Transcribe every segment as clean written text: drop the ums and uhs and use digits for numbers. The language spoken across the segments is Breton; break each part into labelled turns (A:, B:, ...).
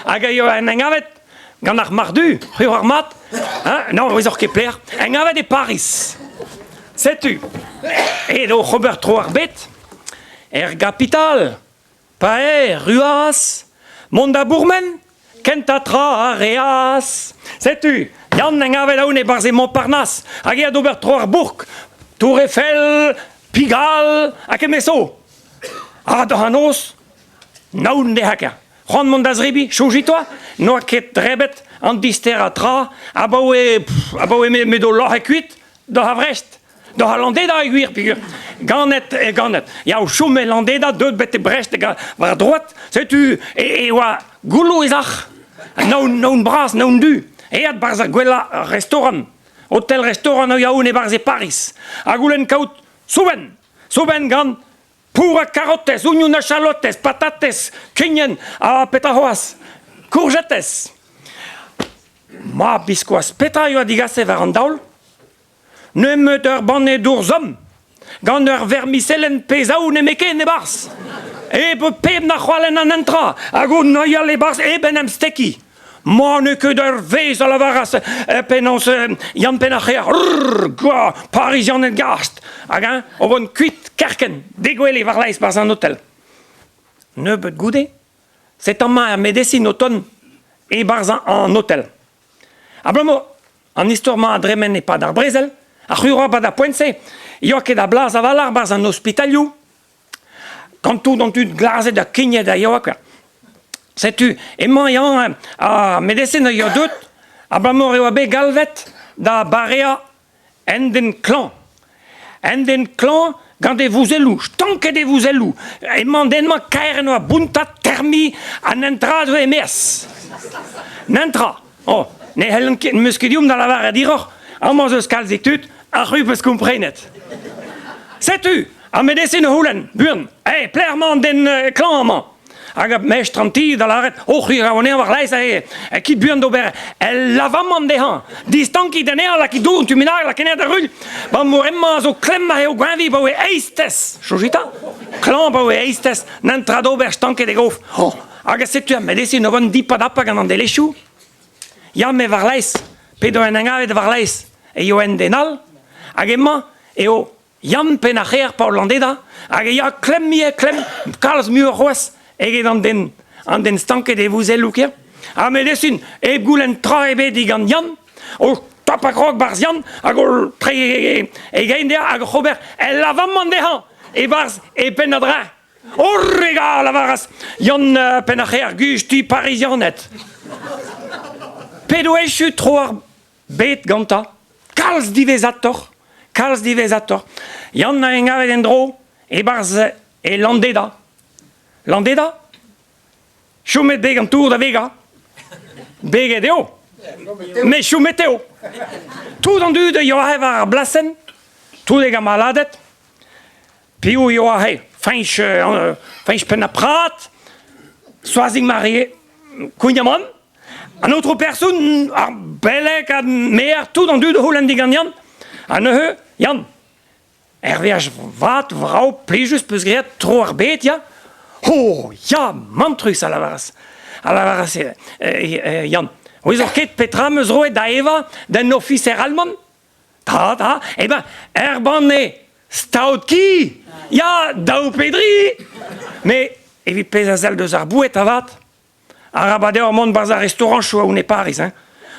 A: Hag a yoa en engavet gant ar marc'h-du, c'hwi oar mat, hein? Non, ouezoc'h ket pelec'h, engavet e Pariz. Setu, edo oc'h ober tro ar bed, er gapital, pa erruas, mont da bourmen, kentañ tra a reas. Setu, Yann engavet aon e-barzh e Montparnasse, hag eat d'ober tro ar bourk, Tour Eiffel, Pigalle, ha kement zo. Ha doc'h an noz, naon dezhañ C'hoant mont da zebriñ, soñjit-toi, n'oa ket drebet an disterañ tra abaoe abaoe m'edo loc'het kuit doc'h a Vrest. Doc'h a Landeda e gwir, peogwir ganet eo ganet. Ya, o chom e Landeda, deuet betek Brest war droad, setu e oa goullo e sac'h. Naon, naon bras, naon du. Aet 'barzh ar gwellañ restaurant, hotel-restaurant a oa e-barzh e Pariz. Ha goulenn kaout soubenn, soubenn gant Pour ha karotez, oignon ha chalotez, patatez, kignen ha petra c'hoazh? Kourjetez. Ma biskoazh petra a yoa digaset war an daol? Nemet ur banne dour zomm, gant ur vermiselenn pe zaou nemetken e-barzh. Hep pep na c'hoalenn an entra, hag o neuial e-barzh hep en em stekiñ. Ma n'eo ket ur vezh a lavaras penaos Yann Penac'her, gwa, Parizianed gast! Hag eñ o vont kuit kerkent, degouezhet war-laez 'barzh an otel. Nebeut goude, setu amañ ar medesin o tont e-barzh an otel. Abalamour an istor-mañ a dremen e-pad ar brezel, ar c'hurañ 'pad ar poent-se, 'yoa ket a blas a-walc'h 'barzh an ospitalioù. Gant tout an dud glazet ha kignet a yoa kwa. Setu emañ Yann ar medesin a yoa deuet abalamour e oa bet galvet da bareañ un den klañv. Un den klañv gant e vouzelloù, stanket e vouzelloù. Emañ an den-mañ kaer en doa bountañ, termiñ an entra zo e-maez. Nentra. Oh, ne c'hellan ket, n'em eus ket ezhomm da lavaret hiroc'h, amañ 'z eus kalzik tud, ha c'hwi 'peus komprenet. Setu, ar medesin o c'houlenn, buan, hey, pelec'h emañ an den klañv amañ? Hag ar mestr an ti da lavaret, oh, c'hwi a ra anezhañ war-laez aze, kit buan d'ober el lavamant dezhañ, distankit anezhañ, lakit dour un tu bennak, lakit anezhañ da ruilh. Abalamour hemañ a zo klemm eo gweñviñ abaoe eizhtez, soñjit 'ta, klañv abaoe eizhtez, n'en tra d'ober stanket e gof. Oh, hag setu ar medesin o vont dipadapa gant an delezioù. Ya, me war-laez, p'edo en engavet war-laez, e eo un den all, hag emañ eo Yann Penn-ar-C'hêr Paol Landeda, hag e ya klemm ivez, klemm kalz muioc'h c'hoazh eget an den, an den stanket e vouzelloù kêr. Ha medesin, hep goulenn tra ebet digant Yann, o tapañ krog 'barzh Yann hag o treiñ e gein dezhañ hag oc'h ober el lavamant dezhañ e-barzh e penn-a-dreñv. Orega, a lavaras Yann Penn-ar-C'hêr, gusti Parizianed. P'edo echu tro ar bed gantañ, kalz diwezhatoc'h, kalz diwezhatoc'h, Yann a engavet en-dro e-barzh e Landeda. Landeda? Chomet beg an tour da vegañ. Beget eo. Met chomet eo. Tout an dud a yoa war ar blasenn, tout e gamaladed, Piv eo aze? Fañch, Fañch Penn-ar-Prat, Soazig Marie Kouign-Amann, an aotrou person, ar beleg, ar maer, tout an dud o c'houlenn digant Yann. Ha neuze, Yann, er veaj vat, vrav, plijus 'peus graet tro ar bed, ya? Oh, ya, mantrus, a lavaras, a lavaras Yann. Ouezoc'h ket petra 'm eus roet da evañ d'un ofiser alman? Ta, ta, eh ben, er banne, staot ki, ya, daou pe dri. Mais evit pezh a sell deus ar boued avat, arabat eo mont 'barzh ar restaoranchoù aon e Pariz, hein.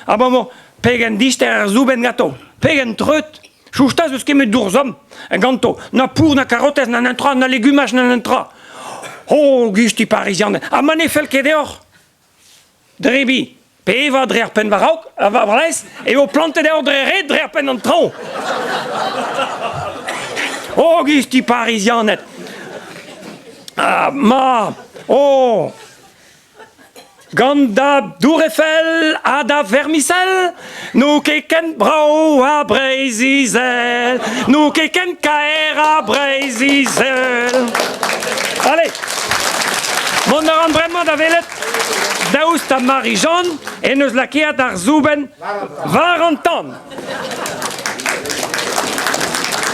A: Abalamour pegen dister ar soubenn ganto, pegen treut. Chousta 'z eus ket met dour zomm ganto, na pour na karotez, na netra, na legumaj, na netra. Oh, gisti parizianed, ha ma ne fell ket deoc'h Drebiñ pe evañ dre ar penn war-raok, war-laez, eo plantet eo dre ret dre ar penn an traoñ. Oh, gisti parizianed! Ah, ma! Oh! Gant da Dour Eiffel ha da Vermisel, n'eo ket ken brav ha Breizh-Izel, n'eo ket ken kaer ha Breizh-Izel. Allez! Mont a ran bremañ da welet daoust ha Marie-Jeanne en deus lakaet ar soubenn war an tan.